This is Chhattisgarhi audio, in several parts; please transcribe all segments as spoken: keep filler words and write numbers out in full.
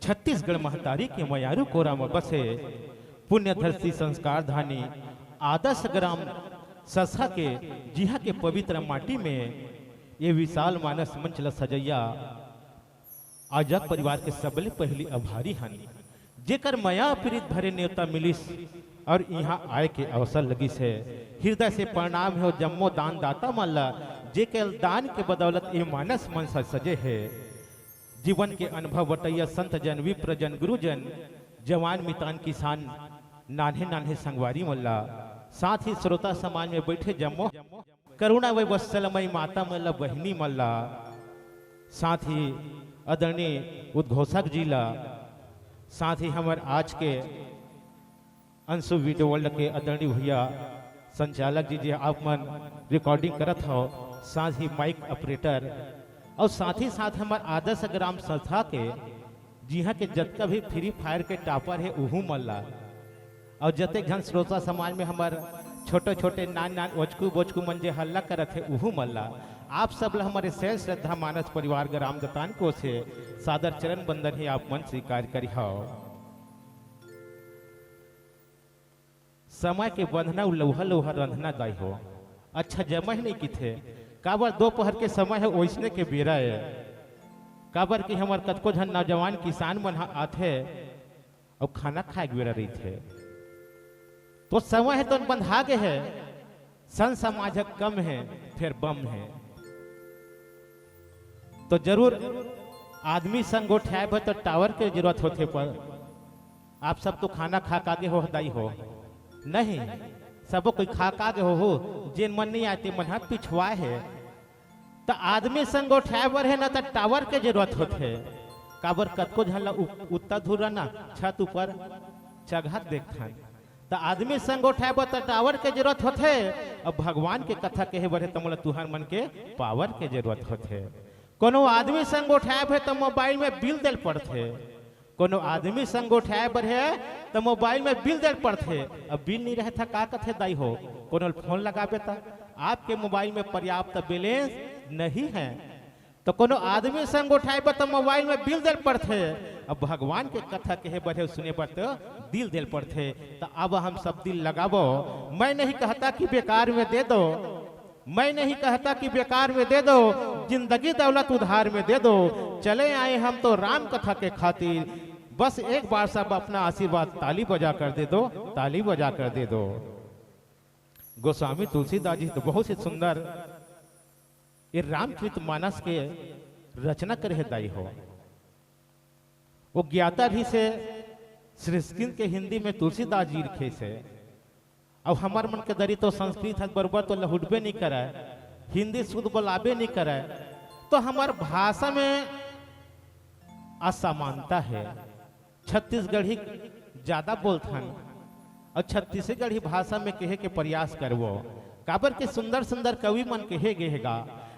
छत्तीसगढ़ महतारी के मयारू कोरा म बसे पुण्य धरती संस्कार धानी आदर्श ग्राम ससहा के जिहा के पवित्र माटी में ये विशाल मानस मंच ल सजैया आजक परिवार के सबले पहली आभारी हन, जेकर मया पीरित भरे नेवता मिलिस और इहाँ आए के अवसर लगिस हे। हृदय से प्रणाम हे जम्मो दानदाता मन ला, जेकर दान के बदौलत ये मानस मंच सजे हे। जीवन के अनुभव बटैया संत जन, विप्र जन, गुरुजन, जवान मितान, किसान, नान्हे नान्हे संगवारी मन ला, साथ ही श्रोता समाज में बैठे जम्मो करुणा वै वत्सलमयी माता मन ला, बहिनी मन ला, साथ ही आदरणीय उद्घोषक जी ला, साथ ही हमर आज के अंशु वीडियो वर्ल्ड के आदरणीय भैया संचालक जी, जे आप मन रिकॉर्डिंग करत हव, साथ ही माइक ऑपरेटर और साथ ही साथ हमर आदर्श ग्राम संस्था के जिहाँ के जतका भी फ्री फायर के टॉपर हे उहू मन ला, और जतेक झन श्रोता समाज में हमर छोटे छोटे नान नान ओचकू बोचकू मन जे हल्ला करत हे उहू मन ला, आप सब ला हमर शेष श्रद्धा मानस परिवार ग्राम दतान कोस से सादर चरण बंदन ही आप मन स्वीकार करिहव। समय के बंधना उ लौहा लौहा रंधना दाई हो। अच्छा जमह नहीं किथे, काबर दोपहर के समय हे, ओइसने के बेरा हे। काबर कि हमर कतको झन नौजवान किसान मन ह आथे अउ खाना खाए के बेरा रहिथे, तो समय हे तो बंधा गे हे, सन समाज ह कम हे, फेर बम हे। तो जरूर आदमी संग गोठियाए बर तो टावर के जरूरत होथे, पर आप सब तो खाना खा का गे हो दाई हो? नहीं, सबो कोई खा का गे हो, हो। जेन मन नहीं आए ते मन ह पिछुआ हे। त आदमी संग गोठियाए बर हे ना, त टावर के जरूरत होथे। काबर कतको झन ला उप-, उत्ता धुरा ना छत ऊपर चघत देखथन। त आदमी संग गोठियाए बर त टावर के जरूरत होथे। अब भगवान के कथा कहे बर हे त मोला तुहर मन के पावर के जरूरत होथे। कोनो आदमी संग गोठियाए बर हे त मोबाइल में बिल देल पड़थे। कोनो आदमी संग गोठियाए बर हे त मोबाइल में बिल देल पड़थे। अब बिल नहीं रहे था का कथे दाई हो, कोनो ल फोन लगाबे त आपके मोबाइल में पर्याप्त बैलेंस नहीं है। तो कोनो आदमी संग गोठियाए बर त मोबाइल में बिल देल पड़थे। अब भगवान के कथा कहे बर हे, सुने बर तो दिल देल पड़थे। त अब हम सब दिल लगाबो। मैं नहीं कहता कि बेकार में दे दो, मैं नहीं कहता कि बेकार में दे दो, जिंदगी दौलत उधार में दे दो। चले आए हम तो राम कथा के खातिर, बस एक बार सब अपना आशीर्वाद ताली बजा कर दे दो, ताली बजा कर दे दो। गोस्वामी तुलसीदास जी तो बहुत ही सुंदर ये रामचरित मानस के रचना करे हे दाई हो। वो ज्ञाता रहिस हे संस्कृत के हिंदी में तुलसीदास जी लिखे से। अब हमर मन के दरी तो संस्कृत ह बरोबर तो लहुटबे नहीं करे, हिंदी शुद्ध बोलाबे नहीं करे, तो हमर भाषा में असमानता हे। छत्तीसगढ़ी ज्यादा बोलथन और छत्तीसगढ़ी भाषा में कहे के प्रयास करबो। काबर के सुंदर सुंदर कवि मन कहे गे हे गा,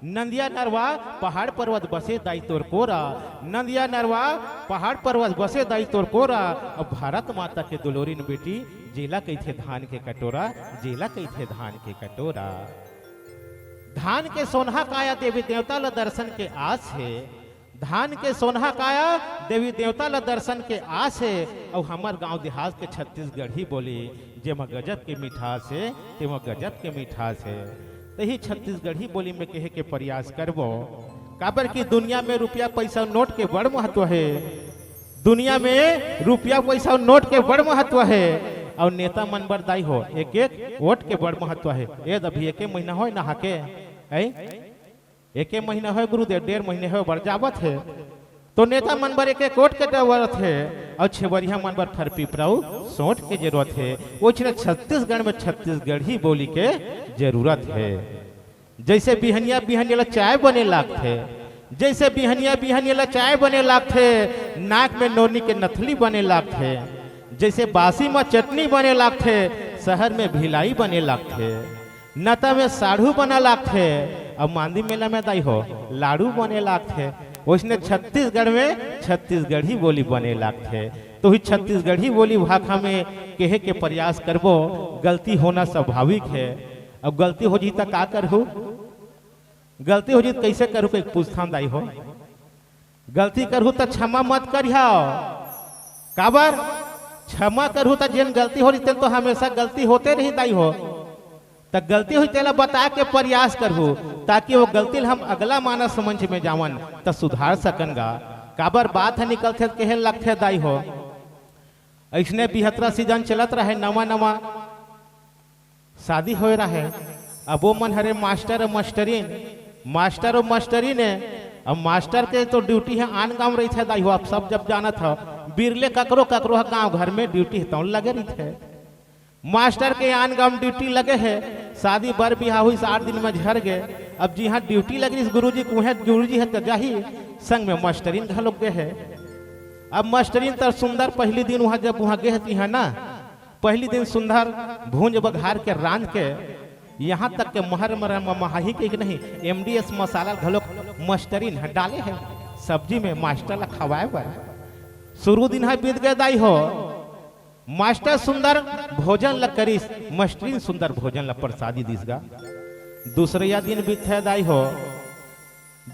नंदिया नरवा पहाड़ पर्वत बसे दाई तोर कोरा, नंदिया नरवा पहाड़ पर्वत बसे दाई तोर कोरा। अब भारत माता के दुलोरिन बेटी, जेला कहिथे धान के कटोरा, जेला कहिथे धान के कटोरा। धान के सोनहा काया देवी देवता ल दर्शन के आस हे, धान के सोनहा काया देवी देवता ल दर्शन के आस हे। अउ हमर गांव देहात के छत्तीसगढ़ी बोली, जेमा गजब के मिठास हे, तेमा गजब के मिठास हे। तही छत्तीसगढ़ी बोली में कहे के प्रयास करबो, काबर कि दुनिया में रुपया पैसा नोट के बड़ महत्व हे, दुनिया में रुपया पैसा नोट के बड़ महत्व हे। अउ नेता मन बर दाई हो, एक एक वोट के बड़ महत्व हे। ए अभी एके महीना होय नहाके, ऐ एके महीना होय गुरुदेव, डेढ़ महीने होय बर जावत हे, तो नेता मन बर एक एक वोट के जरूरत हे, अउ छेवरिया मन बर फरपी परऊ सोट के जरूरत हे। ओइसने छत्तीसगढ़ में छत्तीसगढ़ी बोली के जरूरत हे। जैसे बिहनिया बिहनिया ला चाय बने लागथे, जैसे बिहनिया बिहनिया ला चाय बने लागथे, नाक में नोनी के नथली बने लागथे, जैसे बासी म चटनी बने लागथे, शहर में भिलाई बने लागथे, नता में साढ़ू बना लागथे, अउ मांदी मेला में दाई हो लाड़ू बने लागथे। ओइसने छत्तीसगढ़ में छत्तीसगढ़ी बोली बने लागथे। तो ही छत्तीसगढ़ी बोली भाखा में कहे के प्रयास करबो, गलती होना स्वाभाविक हे। अब गलती हो जी त का करहू, गलती हो जी त कैसे करहू, कई पूछथन दाई हो। गलती करहू त क्षमा मत करिहव। काबर? क्षमा करहू त जेन गलती हो रही, तेन तो हमेशा गलती होते रही दाई हो। त गलती होही तेला बताए के प्रयास करहू, ताकि वो गलती ल हम अगला मानस मंच में जावन त सुधार सकन गा। काबर बात ह निकलथे त कहे लगथे दाई हो। अइसने बिहतरा सीजन चलत रहे, नवा नवा शादी होए रहे। अब वो मन हरे मास्टर अउ मास्टरीन, मास्टर अउ मास्टरीन हे। अब मास्टर के तो ड्यूटी हे आन गांव रहिथे दाई हो, आप सब जब जानत हो, बिरले ककरो ककरो ह गांव घर में ड्यूटी हे तौन लगे रहिथे। मास्टर के आन गांव ड्यूटी लगे हे, शादी बर बिहाव होइस आठ दिन में झर गे। अब जिहां ड्यूटी लगे रहिस गुरुजी के, उहें गुरुजी हे त जाही, संग में मास्टरीन घलोक गे हे। अब मास्टरीन त सुंदर पहली दिन उहां जब उहां गे हे तिहां ना, पहली दिन सुंदर भूंज बघार के रांध के, यहां तक के महर मर ममाही के नहीं, एमडीएस मसाला घलोक मास्टरीन ह डाले हे सब्जी में मास्टर ला खवाए बर। शुरू दिन ह बीत गे दाई हो, मास्टर सुंदर भोजन ला करिस, मास्टरीन सुंदर भोजन ला परसादी दिस गा। दूसरइया दिन बीतथे दाई हो,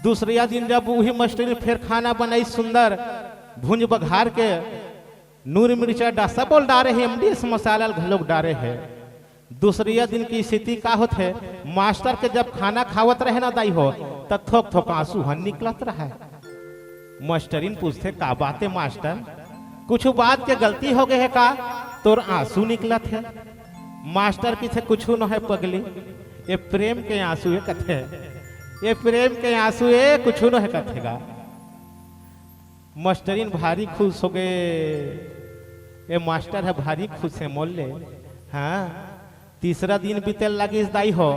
दूसरइया दिन जब उही मास्टरीन फेर खाना बनाइस सुंदर, भूंज बघार के नून मिर्चा डा-, सब ओला डारे हे, एमडीएस मसाला ल घलोक डारे हे। दूसरइया दिन के स्थिति का होथे, मास्टर के जब खाना खावत रहे ना दाई हो, त थोक थोक आंसू ह निकलत रहे। मास्टरीन पूछथे, "का बात हे मास्टर, कुछु बात के गलती हो गे हे का, तोर आंसू निकलत हे?" मास्टर कहिथे, "कुछु नोहे पगली, ए प्रेम के आंसू ए कथे, ए प्रेम के आंसू ए, कुछु नोहे कथे गा।" मास्टरीन भारी खुश हो गे, ए मास्टर ह भारी खुश हे मोर ले। हाँ, तीसरा दिन बीते लगिस दाई हो।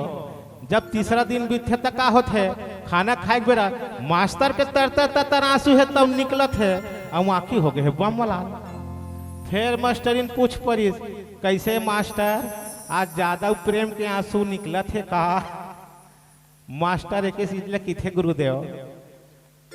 जब तीसरा दिन बीतथे त का होथे, खाना खाए के बेरा मास्टर के तरतर तरतर आंसू हे तब निकलत हे, अउ आंखी हो गे हे बमलाल। फेर मास्टरीन पूछ परिस, "कइसे मास्टर, आज जादा प्रेम के आंसू निकलत हे का?" मास्टर एके चीज ल कहिथे गुरुदेव,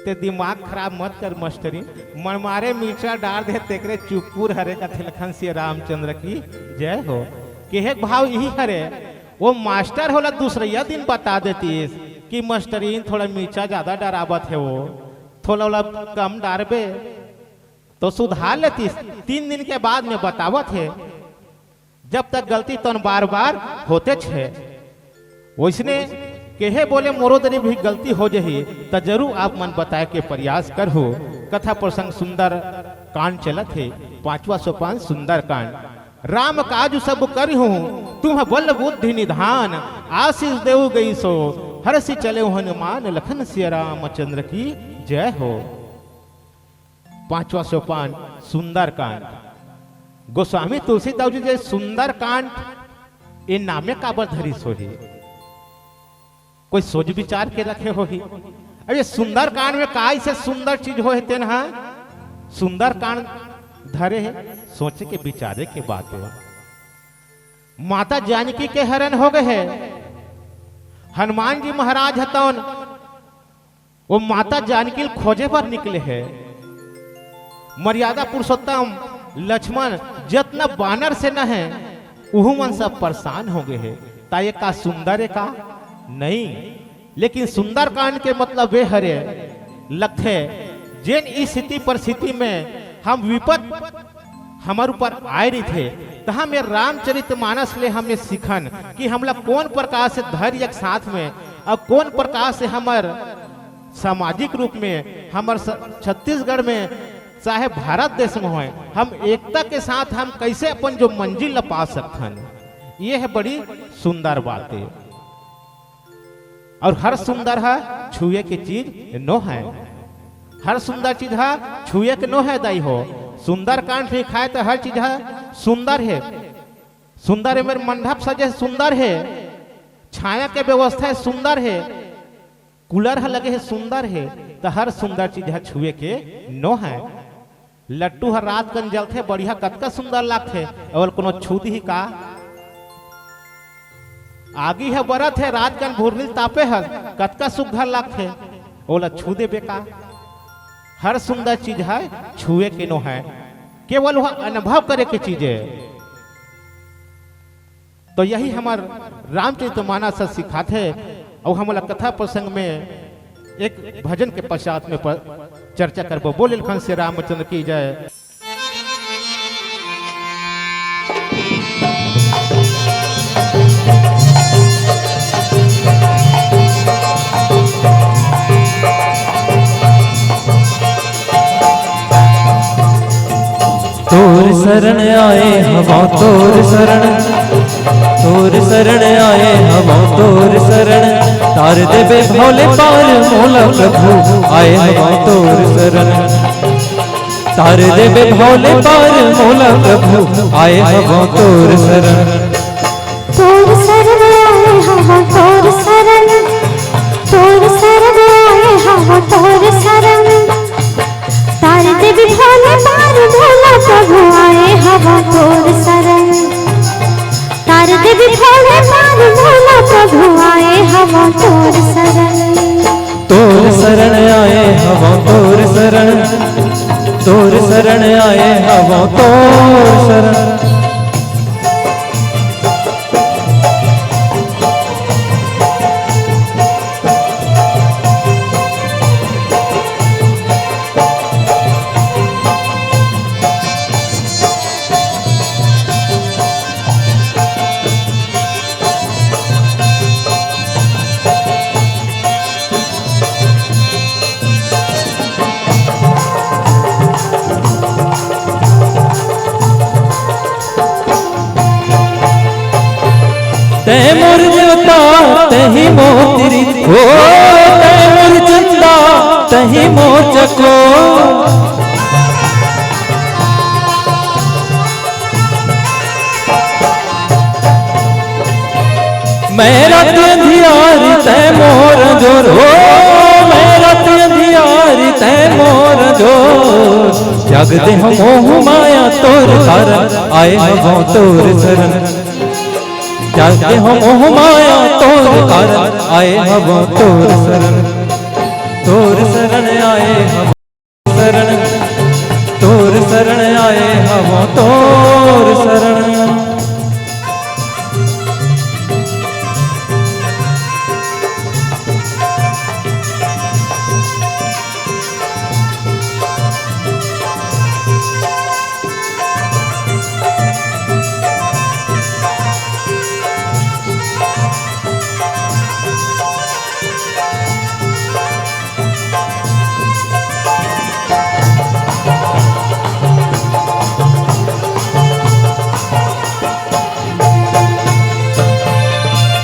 "ते दिमाग खराब मत कर मास्टरीन, मनमारे मिर्चा डार दे तेकरे चुपुर हरे," कथे लखन सिया रामचंद्र की जय हो। केहे के भाव इही हरे, वो मास्टर ह ओला दूसरइया दिन बता देतिस कि मास्टरीन थोड़ा मिर्चा जादा डरावत हे, वो थोड़ा ओला कम डारबे तो सुधार लेतिस। तीन दिन के बाद में बतावत हे, जब तक गलती तौन बार-बार होतेच हे। वइसने केहे बोले मोरो दरी भी गलती हो जही, त जरूर आप मन बताए के प्रयास करहू। कथा प्रसंग सुंदर कांड चलत हे, पांचवा सोपान सुंदर कांड। "राम काज सब करिहूं, तुम बल बुद्धि निधान, आशीष देउ गई सो, हरषि चले हनुमान, लखन सिया रामचंद्र की जय हो।" पांचवा सोपान सुंदरकांड। गोस्वामी तुलसीदास जी जे सुंदरकांड ए नामे काबर धरिस होही? कोई सोच विचार के रखे होही। अब ये सुंदरकांड में का ऐसे सुंदर चीज होहे तेन हा सुंदरकांड धरे हे? सोचे के विचारे के बात हे। माता जानकी के हरण हो गए हे। हनुमान जी महाराज हतौन वो माता जानकी ल खोजे बर निकले हे। मर्यादा पुरुषोत्तम लक्ष्मण जतना बानर सेना हे, उहू मन सब परेशान हो गए हे। त ये का सुंदर हे का? नहीं, लेकिन सुंदरकांड के मतलब ये हरे लगथे, जेन स्थिति परिस्थिति में हम विपद हमर ऊपर आए रहिथे, त हम ये रामचरित मानस ले हम ये सीखन कि हमला कौन प्रकार से धैर्य के साथ में और कौन प्रकार से हमर सामाजिक रूप में हमर स-, छत्तीसगढ़ में चाहे भारत देश में होए, हम एकता के साथ हम कैसे अपन जो मंजिल ला पा सकथन, ये है बड़ी सुंदर बात है। और हर सुंदर है छुए के चीज नो है, हर सुंदर चीज है छुए के नो है दाई हो। सुंदरकांड लिखाए तो हर चीज है सुंदर है, सुंदर है मेरे मंडप सजे सुंदर है, छाया के व्यवस्था है सुंदर है, कूलर ह लगे हे सुंदर हे, त हर सुंदर चीज ह छुए के नो है। लट्टू ह रात कन जलथे, बढ़िया कतका सुंदर लागथे, अवल कोनो छू दिही का? आगी ह बरत हे, रात कन भुरनी तापे ह, कतका सुघर लागथे, ओला छू देबे का? हर सुंदर चीज ह छुए के नो है, केवल वह अनुभव करे के चीज है। तो यही हमर रामचरित मानस ह सिखाथे। और हमला कथा प्रसंग में एक भजन के पश्चात में प-, चर्चा करबो। बोल लखन सिया रामचंद्र की जय। तोर शरण आए हवं, तोर शरण, तोर शरण आए हवं, तोर शरण। तार देबे भव ले पार मोला प्रभु, आए हवं तोर शरण। तार देबे भव ले पार मोला प्रभु, आए हवं तोर शरण। तोर शरण आए हवं, तोर शरण, तोर शरण आए हवं, तोर शरण। तार देबे भव ले पार मोला प्रभु, आए हवं तोर शरण। तार देबे भव ले पार मोला प्रभु, आए हवं तोर शरण। तोर शरण आए हवं, तोर शरण, तोर शरण आए हवं, तोर शरण। तैं मोर देवता, तहीं मोर तिरित, ओ, तैं मोर चंदा, तहीं मोर चकोर। मैं रात अंधियारी तैं मोर अंजोर, ओ, मैं रात अंधियारी तैं मोर अंजोर। त्याग देहंव मोह माया तोर कारन, आए हवं तोर शरण। त्याग देहंव मोह माया तोर कारन, आए हवं तोर शरण। तोर शरण आए हवं शरण, तोर शरण आए हवं तोर शरण।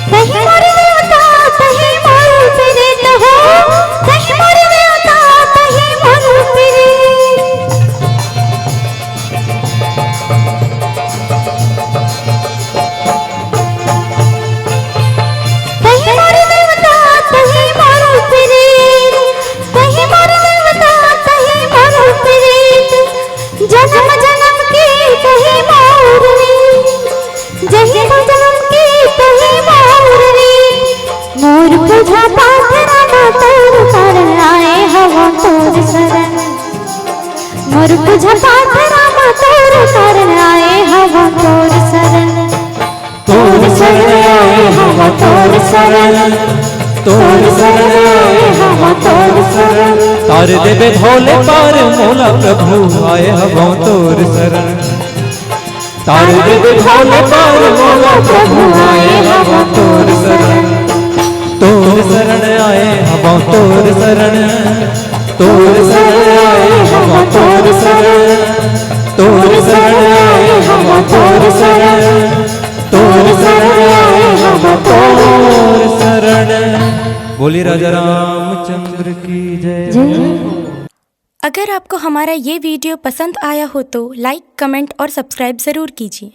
तहीं मोर देवता, तहीं मोर पिरीत हो। तहीं मोर देवता, तहीं मोर पिरीत। तहीं मोर देवता, तहीं मोर पिरीत। तहीं मोर देवता, तहीं मोर पिरीत। जनम जनम के तहीं मोर रीत। जही जनम के तहीं मोर रीत। मोर पूजा पाठ रामा तोर कारन, आए हवं तोर शरण। मोर पूजा पाठ रामा तोर कारन, आए हवं तोर शरण। तोर शरण आए हवं तोर शरण, तोर शरण आए हवं तोर शरण। तार देबे भव ले पार मोला प्रभु, आए हवं तोर शरण। तार देबे भव ले पार मोला प्रभु, आए हवं तोर शरण। तोर शरण आए हवं तोर शरण, तोर शरण आए हवं तोर शरण, तोर शरण आए हवं तोर शरण, तोर शरण आए हवं तोर शरण। बोलिए राजा रामचंद्र की जय। जय। अगर आपको हमारा ये वीडियो पसंद आया हो तो लाइक, कमेंट और सब्सक्राइब ज़रूर कीजिए।